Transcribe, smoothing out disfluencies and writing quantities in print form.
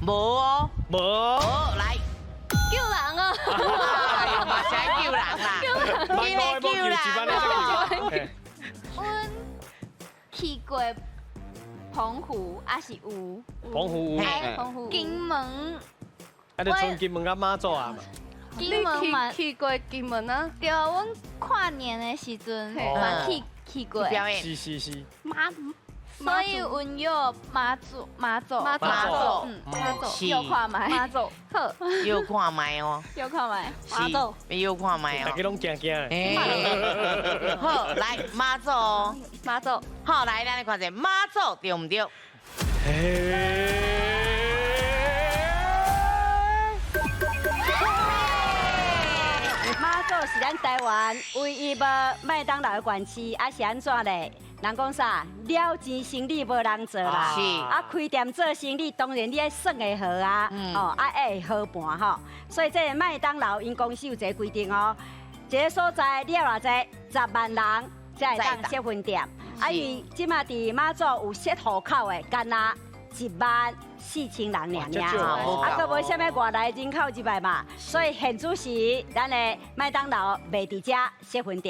無哦，無。好來，救人啊！哎呦，嘛是愛救人啦，萬五個無救，一萬個才救。阮去過澎湖，還是有？澎湖有，澎湖。金門。啊，你從金門到馬祖啊？金門嘛去過金門啊？對啊，阮跨年的時陣嘛去過。表演。是是是。馬，所以阮約馬祖馬祖馬祖，馬祖，約看覓。馬祖，好，約看覓哦。約看覓。馬祖，約看覓哦。大家攏驚驚。好，來馬祖，馬祖，好，來，咱來看一下馬祖對毋對？嘿。馬祖是咱台灣唯一無麥當勞的縣市，啊是按怎咧？人講啥？了錢生意無人做啦。啊，開店做生意，當然你愛算會好啊，哦，啊愛好盤吼。所以這个麥當勞𪜶公司有一个規定哦，一个所在你要偌濟10萬人才會當設分店。啊，因為這馬佇馬祖有設戶口的，干焦1萬4千人爾爾，啊，閣無啥物外來人口入來嘛，所以現主時咱的麥當勞袂佇遮設分店。